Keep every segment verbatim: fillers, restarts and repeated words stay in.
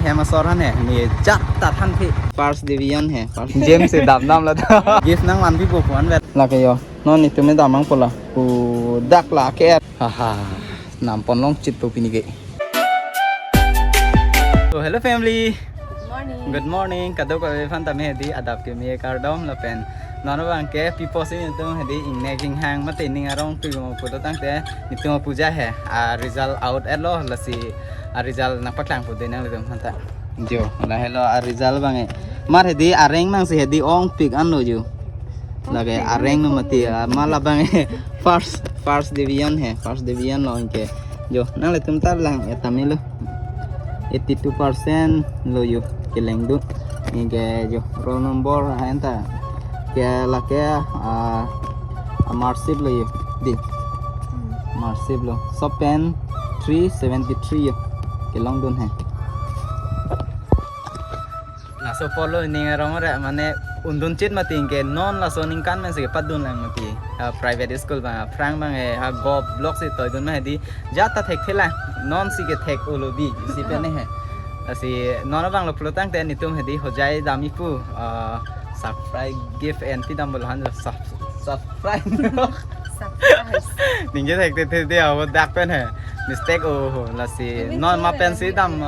Hem asor han he, ne jat ta than phi. First division he. First. James si dam dam la ta. Gift nangvanpipo pu anvet. Lake yo. Non netum damnangpo la. Pu dak la ke. Haha. Nampon longchit po pini ke. So hello family. Good morning. Good morning. Kadokave aphan tame hedi adap keme kardom lapen non abang ke pi pusi netum hedi ingnek inghang mate ning arongpik mo pulo tangte netum puja he. A result out etlo, lasi a result nangpaklangpo dei nanglitum aphanta. Jo, lahelo a result abang e. Mar hedi areng nangsi hedi ongpik anlo jo. Lake areng no mati, ah, ma labang e. First, first division he, first division lo anke. Jo, nanglitum ta lang ya tame lo. Eighty-two percent lo jo, keleng do. Anke jo, roll number ahin ta. Ke lake, ah, a marksheet lo jo. Dei. Marksheet lo. Sopen three seventy-three jo. Kelongdun he. Laso apotlo ning arong re mane undunchit mati anke non laso aningkan pensi kepadun lang mati. Ha private school abang, aphrang abang e ha gov block si toidun ma hedi jat ta thekthe lang, nonsi kethek-olo dei isi pen he. Lasi non abang lo pulo tangte netum hedi Hojai damji pu, ah, surprise gift and pi dampo lo han lo sub-, surprise. Surprise. Ningje thekthe dei avo dak pen he. Mistake o ho, lasi non ma pensi dam,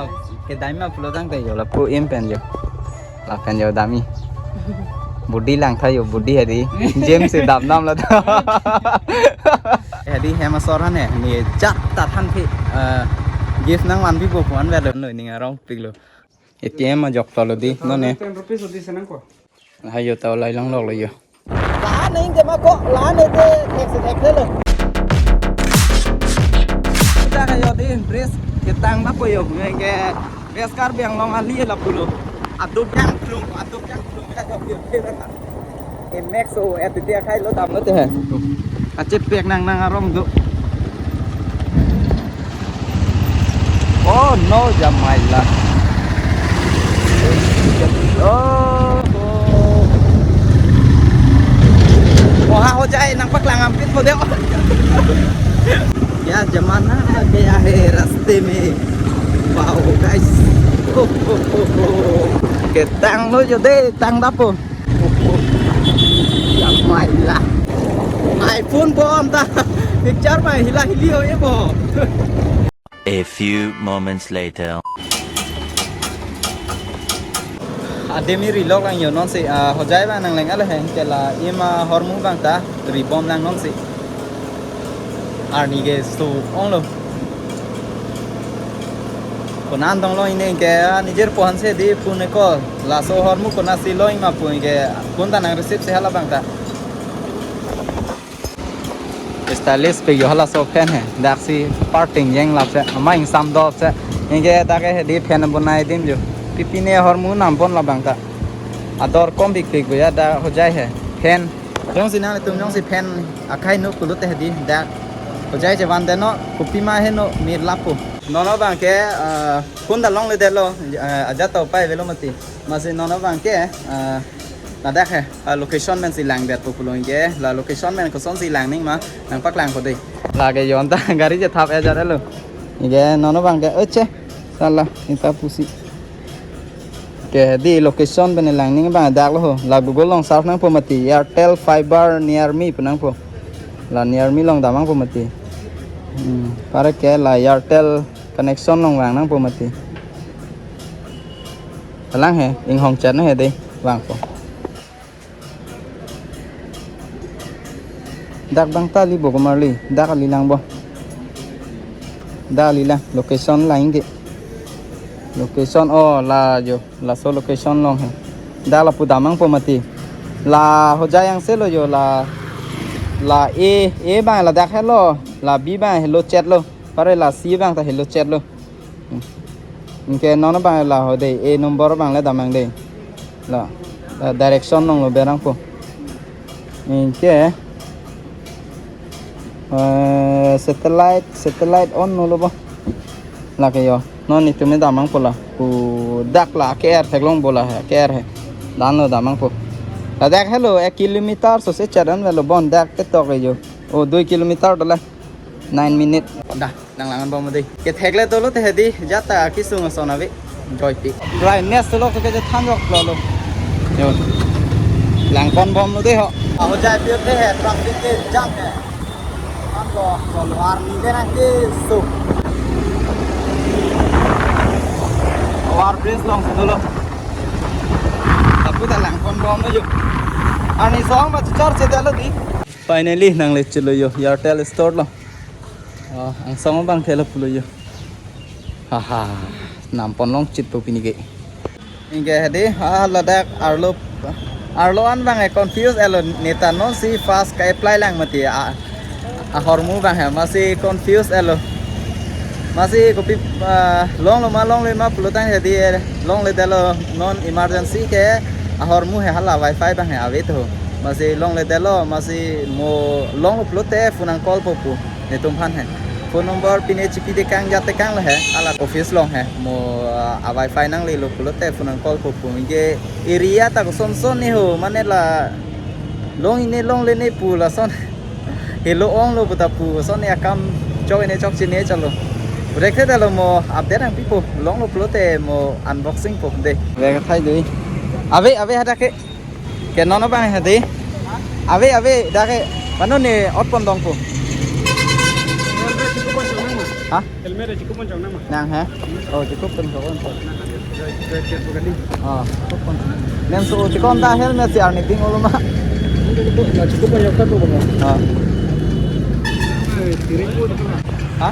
kedam ma pulo tangte jo lapu im pen jo. Lapen jo damji. Body lang tha jo, body hedi. James si dam dam la ta. Hedi hem asor han he, ne jat ta than phi, eh, gift nangvanpipo pu anvet lo, no ning arongpik lo. A T M ajok tolo dei, non e. Ten rupees odi senang ko. Hayo ta olai longlok lo jo. Lahan neng jema ko, lahan ete thekse thekthe lo. Kita kayo di bridge ketang na po jo, nge bridge Karbi Anglong ali lapulo. Aduk yang plung, aduk yang plung, kita jok di kira. E max o, eh, titi akhai lo dam lo te he. Achepek nang nang arong do. Oh no, Jamaila. Oh, oh. Moha Hojai nangpaklang ampin mo dei. Kya zamana aa gaya hai raste mein. Wow, guys. Oh, oh, oh, oh. Ketang lo jo dei, tang dapo. Jamaila. iPhone bom ta. Picture ma hila hili ho ye bo. A few moments later. Ademi rilok lang jo nonsi, ah, Hojai abang nangleng ale heng ke la ima ahormu abang ta ribom lang nonsi. Arni ke so onglo. Konat dong lo ine ke, ah, nijor pohan si dei phone call. Laso ahormu konatsi lo ima pu ke phone ta nang receive si hala abang ta. Stylish pik jo halaso fan he. Daksi parting jeng lap se, ama ingsam dop se. Anke dak ke hedi fan bonai adim jo. Pipine ahormu nangpon labang ta. Ador kom pik pik bo ya dak Hojai he. Fan. Jongsi nangtum jongsi fan akhai no pulote hedi dak Hojai chevan deno, kopima heno mir lapo. Non abang ke, ah, phone ta longledetlo, ah, ajat ta upai avelo mati. Amatsi non abang ke, ah, ladak he, ah, location pensi langdetpo pulo anke, la location pen kosonsi lang nangma, nangpaklangpo dei. Lake jon ta gari chethap ajat lo. Anke non abang ke, oche, sala, ita pusi. Ke dei location pen lang nangma abang dak lo ho. La Google along search nangpo mati, Airtel fiber near me pu nangpo. La near me along damnangpo mati. Hmm, pare ke la Airtel connection along vang nangpo mati. Kalang he, inghong chat na he dei, vangpo. Dak abang ta li bo komarli, dak ali lang bo. Dak ali lang, location lang ke. Location, oh, la jo, laso location along he. Dak lapu damnangpo mati. La Hojai angse lo jo, la, la A, A abang ladak helo, la B abang helo chet lo. Pare la C abang ta helo chet lo. Hmm. Anke non abang la ho dei, A number abang le damnang dei. La, la direction along lo berangpo. Anke, eh, satellite, satellite on no lo bo. Lake jo, non netum damnangpo la. Pu dak la ke er theklong bo la he, ke er he. Dan lo damnangpo. Ladak helo ek kilometer so se charan lo bon dak ketok jo. Oh, dui kilometer dola. Nine minute. Da, nanglang bom dei. Kethekle dolo te hedi, jat ta kisung ason ave. Joypik. Brightness to lok to ke je thanjok lo lo. Yo. Langpon bomlo de ho. Ahojai pi te hai, traffic ke jam hai. An lo lo lo army de nangkeso. Over bridge along si dolo. Lapu ta langpon bomlo yo. Arni song ma char se dalo di. Finally nangle chelo yo Airtel store lo. Oh, angsong abang thelo pulo yo. Haha, nampon longchit po pini ke. Anke hedi, ah, ladak arlo, arlo an abang e confuse etlo, neta non si first ka-apply lang mati, ah, ahormu abang he, masi confuse etlo. Masi kopi, ah, longlo ma, longle ma pulotang hedi, longledetlo non emergency ke, ahormu he hala wifi abang he ave to. Masi longledetlo, masi mo longlo pulote phone nang call po pu. Netum aphan he. Phone number pine chipi tekang jat tekang lo he. Hala office along he. Mo, ah, a-wifi nanglelo pulote phone nang call po pu. Anke area ta koson son ne ho. Mane la long-ine longle ne pu lason. Helo onglo puta pu son ne akam chok-ine chokche ne chalo. Rekte dalo mo update nangpipo. Longlo pulote mo unboxing po de. Vek thai dui. Ave, ave hadak ke. Ke non abang hedi. Ave, ave, dak ke. Mano ne ot pon dong po. Helmet cukup pon chong nama. Ha? Helmet cukup pon chong nama. Nang ha? Oh, cukup pon chong. Oh, cukup pon. Nem so cukup ta helmet si arni ding olo ma. Cukup pon chong ta po. Oh. Ha?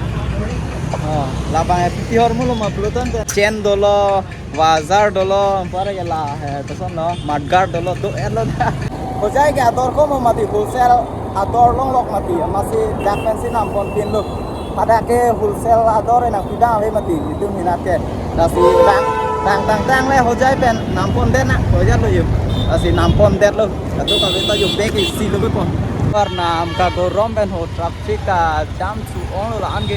Oh, labang e piti hormu lo ma pulotang te. Chain dolo. Wajar dolo, ampara ke la, he, koson lo, mudguard dolo, do-etlo da. Hojai ke ador kom mati wholesale ador longlok mati, masi dak pensi nampon pinlo. Hadak ke wholesale ador nangpi abang ave mati, itum hinat ke. Lasi tang, tang, tang, tang le hojai pen nampon det na, hojai lo yo. Lasi nampon detlo, katu kave ta yo bag isi lo bepon. Karna amka gorom pen ho traffic ka jam su onglo la-an ke.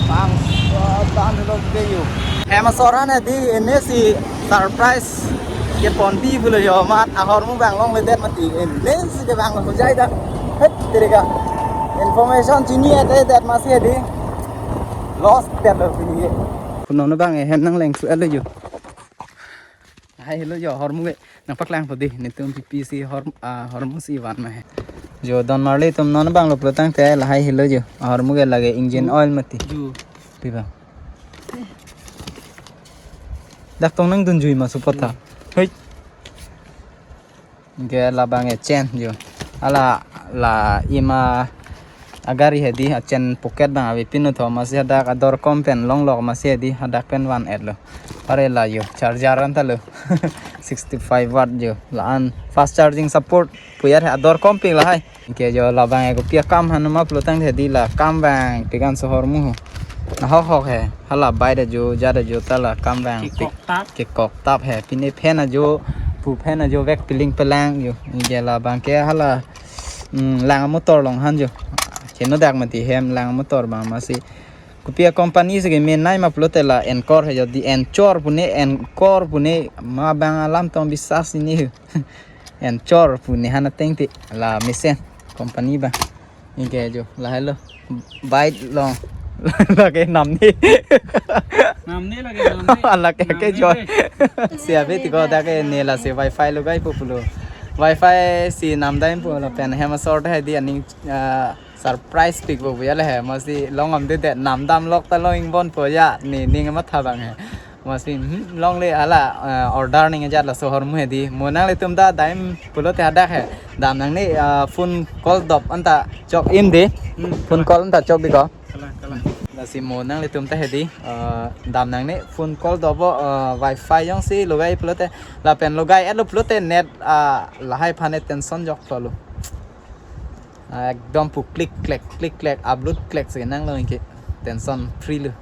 Bang, uh, tan lo ke yo. Hem asor an hedi ene si surprise keponpi pulo yo amat ahormu abang longledet mati. Ene si ke abang lo jai dak. Het tirika. Information chini ete det masi hedi. Lost detlo pini ye. Punon abang e hem nangleng su etlo yo. Hai helo yo ahormu ke. Nangpaklang po di, netum pipi si hor-, ah, hormu si van ma he. Jo don marli tum non abang lo pulotang te lahai helo jo. Ahormu ke lage engine oil mati. Ju. Pi ba. Dak tong nangdunjui ma support ta. Hei. Ke labang e chain jo. Hala la ima agari hedi a chain pocket abang ave pinu tho masi hadak ador kom pen longlok masi hedi hadak pen van-etlo. Are la yo charger an ta lo sixty five watt jo la-an fast charging support pu ya he ador kom pik lahai. Ke jo labang e kopi akam han ma pulotang hedi la kam abang pikan so hormu ho. Nahok hok he hala bai da jo ja da jo ta la kam abang pik. Kekok tap. Kekok tap he pine phen ajo pu phen ajo vek piling pelang jo. Ke labang ke hala, mm, lang motor along han jo. Cheno dak mati hem lang motor abang masi. Kopi a company si ke menai ma pulote la Encore he jo di Encore pune Encore pune ma abang alam tong bisas ini hu. Encore pune han ateng te la mesen company abang. Anke jo lahai lo. Bike long. Lake namni. Namni lake namni. Lake ke namni jo. Ke. Si ave tiko dak ke ne lasi wifi logai po pulo. Wifi si namdam po lapen hem asor hedi aning, ah, surprise pik po ya le he. Masi long amde de namdamlok ta long ingbon po ya. Ne ning matha abang he. Masi, hmm, longle hala, eh, order ning ajat laso ahormu hedi. Mo nanglitum ta dam pulote hadak he. Dam nangne, eh, phone call dop anta chok im de. Hmm, phone call anta chok di ko. Kalang, kalang. Lasi mo nanglitum ta hedi, eh, dam nangne phone call dop bo, eh, wifi jongsi logai pulote. Lapen logai-etlo pulote net, ah, lahai aphan tension jok pulo. Ah, ekdom pu click clack, click clack, upload clack si nanglo anke tension free lo.